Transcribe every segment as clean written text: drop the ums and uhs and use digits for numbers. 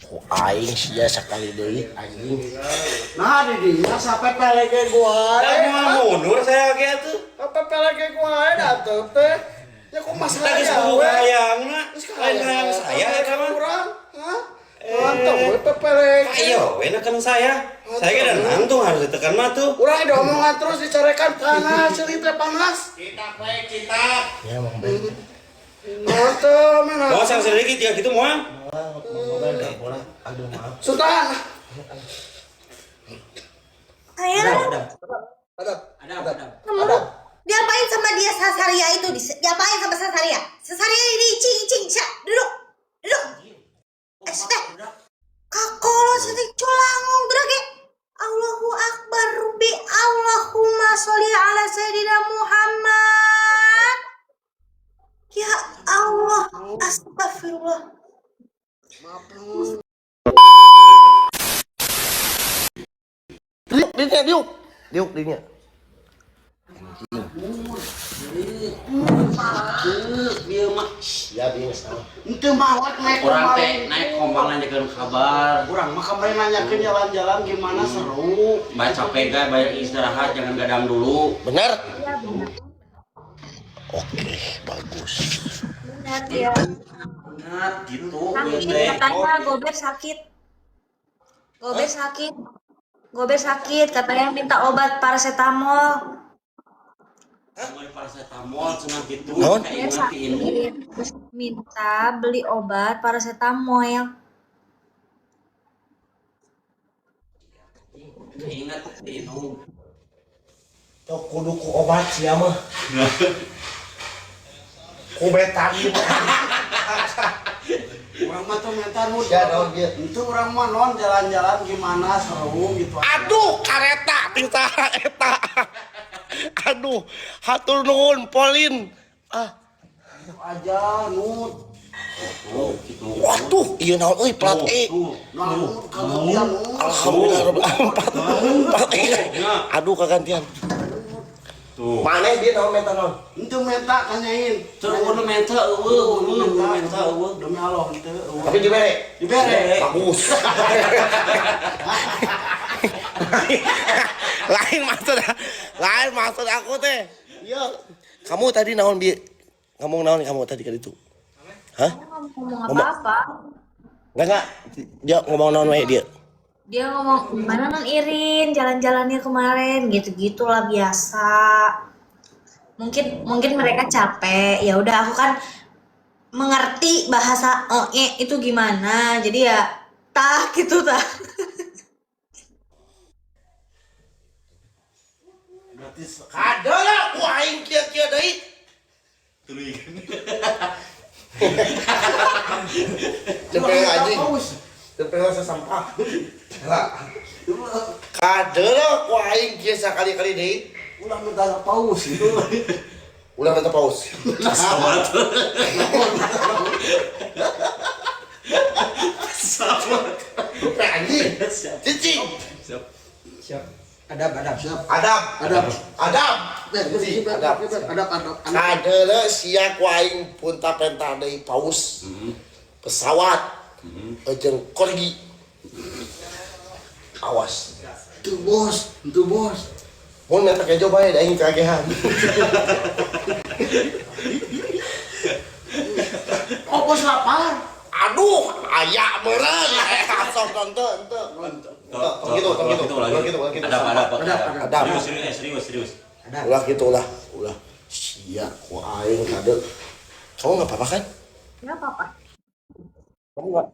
Ku aing sia sakali deui anjing. Nah, di dinya sampai pelege gua. Da moal mundur saya ge atuh. Sampai pelege gua da atuh teh. Ya kumaha Da geus saya kudu we. kahayangna. Lain kahayang saya eta mah. Kurang, hah? Mantap we pepelege. Ayo, we neken saya. Saya ge dan nangtung harus ditekan mah tuh. Urang diomongan terus dicarekan panas, ceuli teh panas. Ya emang baik. Mantap mana. Mau sang sedikit ya gitu moal. Aduh maaf. Sultan. Ayah, Ada. Ada. kamu diapain sama dia Sasaria itu? Diapain sama Sasaria? Sasaria ini icing icing, Sya, duduk, duduk. Eh, sudah. Kakolo sedih culangung gerak ya. Allahu Akbar, Rubi Allahumma sholli ala Sayyidina Muhammad. Ya Allah, astagfirullah. Diuk dinya diuk. Diuk dinya. Dia mah Sia dia geus tahu. Henteu mawat naik urang komal. teh naik komal nanyakeun kabar. Urang mah kamari nanyakeun jalan-jalan gimana seru. Banyak capek guys, banyak istirahat, jangan gadang dulu. Benar? Oke, bagus. Benar ya. Ingat gitu, Sakit teh. katanya Gober sakit. Gober sakit. Gober sakit katanya minta obat paracetamol. Mulai paracetamol cenah gitu, Naon? kayak Gober ingat ti indung. sakit. Terus minta beli obat paracetamol. Ingat ti indung. Tok kudu ku obat sia mah. Ku betadin. Urang mah tuh minta nu. Ya, naon dia? Henteu urang mah non jalan-jalan gimana seru gitu. Aduh, kareta ti saha eta. Aduh, hatur nuhun Polin. Ah, Gitu aja nut. Tuh, gitu. waduh, ieu naon euy plat E. Tuh, Nah, nut kagantian nut. Alhamdulillah rabbil alamin plat E. Aduh kagantian. Tuh. Maneh dia naon menta naon? Henteu minta tanyain. Terus udah minta eueuh, eueuh, minta eueuh. Demi Allah henteu eueuh. Tapi dibere. Dibere. Bagus. Lain maksud lain maksud aku teh. Iya. Kamu tadi naon bi ngomong naon kamu tadi ke itu? Hah? Ngomong apa-apa. Enggak. Dia ngomong naon wae dia. Dia ngomong gimana non Irin jalan-jalannya kemarin gitu-gitulah biasa. Mungkin mungkin mereka capek. Ya udah aku kan mengerti bahasa oe itu gimana. Jadi ya tah gitu tah. Berarti Kadeula ku aing kieu-kieu deui. Cepet anjing. Cepet sampah. Lah. Kadeula ku aing kieu sakali-kali deui. Ulah minta paus gitu. Ulah minta paus. Pesawat. Pesawat. Lupa anjing. Cicing. Siap. Siap. Adab, adab. Siap. Adab. Adab. Adab. Adab, Adab. adab, adab. Kadeula sia ku aing punta penta deui paus. Pesawat. Jeung korgi. Awas. Tuh bos, tuh bos. Mun minta kejo bae da aing kagehan. Oh bos lapar. Aduh, aya meureun. Asok teu teu. Tong gitu, tong gitu. Ulah Ulah gitu, ulah gitu. Adab, adab, Adab, adab. Serius, serius, serius, serius. Ulah gitu ulah, ulah. Sia ku aing kade. Kamu enggak apa-apa kan? Enggak apa-apa. Kamu enggak?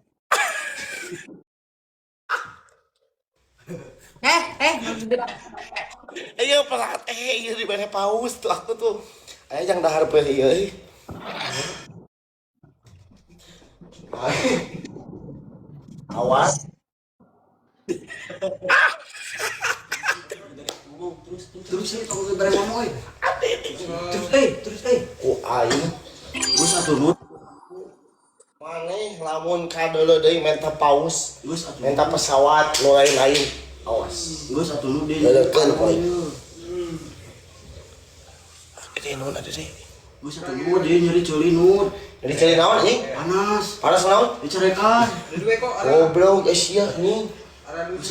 Iya pelat, iya dibere paus tuh aku tuh. Aya yang dahar peuli euy. Awas. Terus sih kalau dibere ngomong euy. Terus. Ku aing Geus atuh nut. maneh lamun kadeuleu deui menta paus, Geus atuh. menta pesawat nu lain-lain. Awas. Geus atuh nu deui. Leulekeun ku aing. Gede nun ada deh. Geus atuh nu deui nyeri ceuli nu. Jadi cari naon anjing? Panas. Panas naon? Dicarekan. Goblok sia anjing.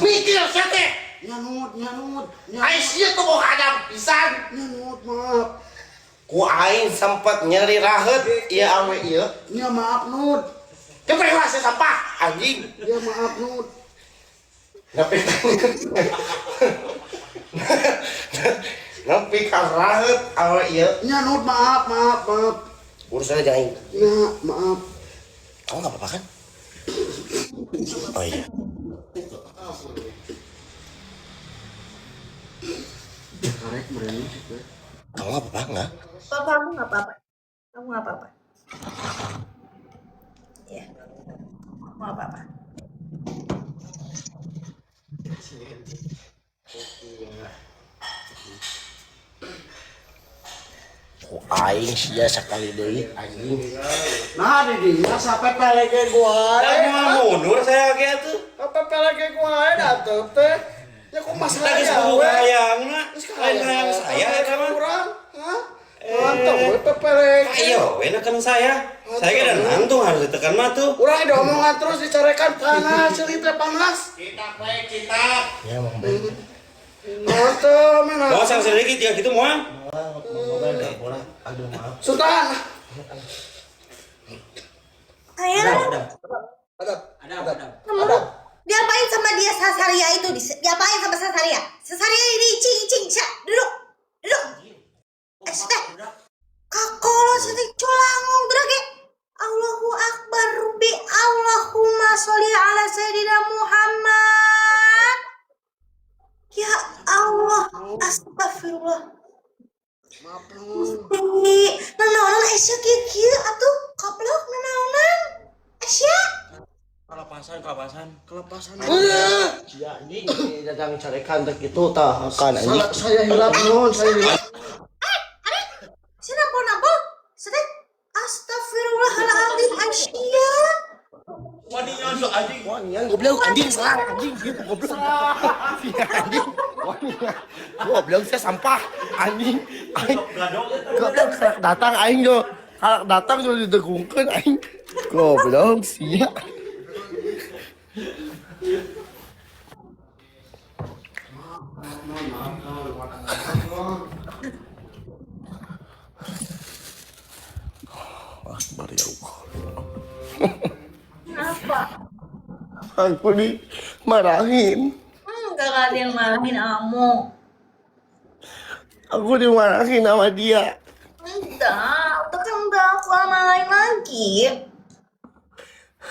Mikir sia teh. Nyanut, nyanut. Ai sia tuh mau adab pisan. Nyanut, maaf. Ku aing sempat nyeri raheut ieu awe ieu. Nya maaf, Nut. Cepet lah sia sampah anjing. Ya maaf, Nut. Nepi ka raheut awe ieu. Nya Nut, maaf, maaf, maaf. Urusannya jangan aing. Ya, maaf. Kamu nggak apa-apa kan? Oh iya. Karek berani gitu. Kamu nggak apa-apa nggak? Papa, kamu nggak apa-apa. Kamu nggak apa-apa. Ya. Kamu nggak apa-apa. Ku aing sia sakali deui anjing. Nah, di dinya sampai pelege gua. Lah mau mundur saya ge atuh. Sampai pelege gua dateng teh. Ya kok masalah Lagi ya, sepuluh we? hayangna. Terus Lain hayang saya eta mah. Kurang, hah? Mantap, we pepelege. Ayo, we kan saya. Saya ge dan nangtung harus ditekan mah tuh. Urang diomongan terus dicarekan panas, ceuli teh panas. Ya emang baik. Mantap, mana? Mau sang sedikit ya gitu moal. Aduh maaf. Sultan. Ayah, Adab. Adab, adab. kamu diapain sama dia Sasaria itu? Diapain sama Sasaria? Sasaria ini icing icing, Sya, duduk, duduk. Teh. Kakolo setik culangung berage. Allahu Akbar Rubi Allahumma sholli ala Sayyidina Muhammad. Ya Allah, astagfirullah. Maaf, Nun. Ih, nanaonan Esya kieu kieu atuh koplok nanaonan. Esya. Kelepasan, kelepasan. Kelepasan. Ya anjing datang carekan teh kitu tah kan anjing. Salah, saya hilap, Nun, saya hilap. Sia nampo-nampo. Setek. Astagfirullahaladzim Aisyah. Wanian so anjing. Wanian goblok anjing serang anjing gitu goblok. Sia anjing. Wanian. Goblok sia sampah anjing. Aing goblok karak datang aing yo. Karak datang yo didegungkeun aing. Goblok sia. Akbar ya Allah. Kenapa? Aku dimarahin. Enggak ada yang marahin kamu. Aku dimarahin sama dia. Enggak, udah kan udah aku sama lain lagi.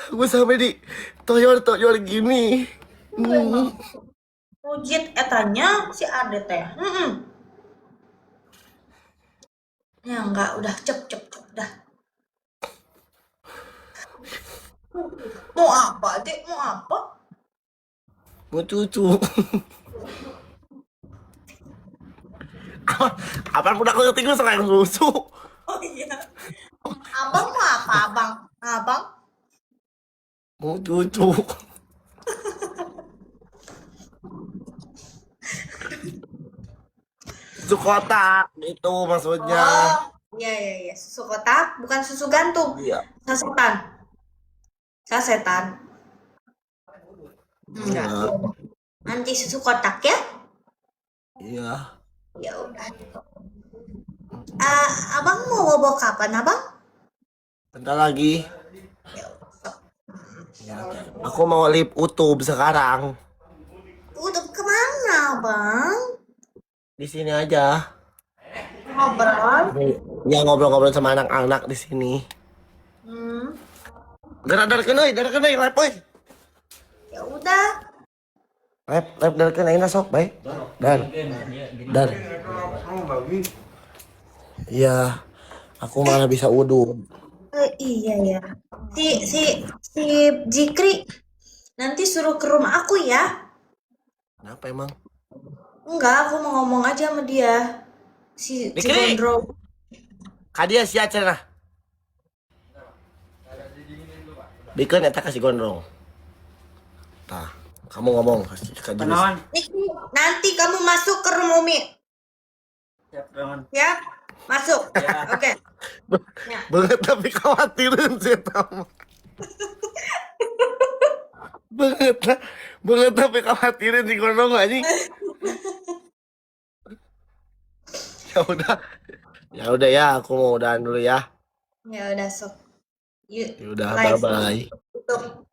Aku sampai di toyor-toyor gini. Mujid etanya si Ade teh. Ya enggak, udah cep cep cep dah. Mau apa, Dek? Mau apa? Mau cucu. Apaan budak leutik lu serang susu? Oh iya. Abang mau apa, Abang? Abang? Mau cucu. Susu kotak itu maksudnya. Oh, iya iya iya, susu kotak bukan susu gantung. Iya. Sasetan. Sasetan. Enggak. Nanti susu kotak ya? Iya. Ya udah. Abang mau bobo kapan, Abang? Bentar lagi. Ya udah. Ya. Aku mau live YouTube sekarang. Udah kemana, Abang? Di sini aja. Ngobrol. Ya ngobrol-ngobrol sama anak-anak di sini. Gerak darkeun euy, darkeun euy, live euy. Ya udah. Live live darkeun ayeuna sok bae. Dar. Dar. Iya. Aku mana bisa wudu. Iya ya. Si si si Jikri nanti suruh ke rumah aku ya. Kenapa emang? Enggak, aku mau ngomong aja sama dia. Si si Dikri! Gondrong. Kadia sia cenah. Bikeun eta kasih gondrong. Tah, kamu ngomong kasih ka jurus. Kenalan. Niki, nanti kamu masuk ke rumah Umi. Siap, bangun. Ya. Masuk. Oke. Ya. Beungeut tapi khawatirin sih eta mah. Beungeut beungeut tapi khawatirin si gondong anjing. Ya udah. Ya udah ya, aku mau udahan dulu ya. Ya udah, sok. Yuk. Ya udah, Live. bye bye. Tutup.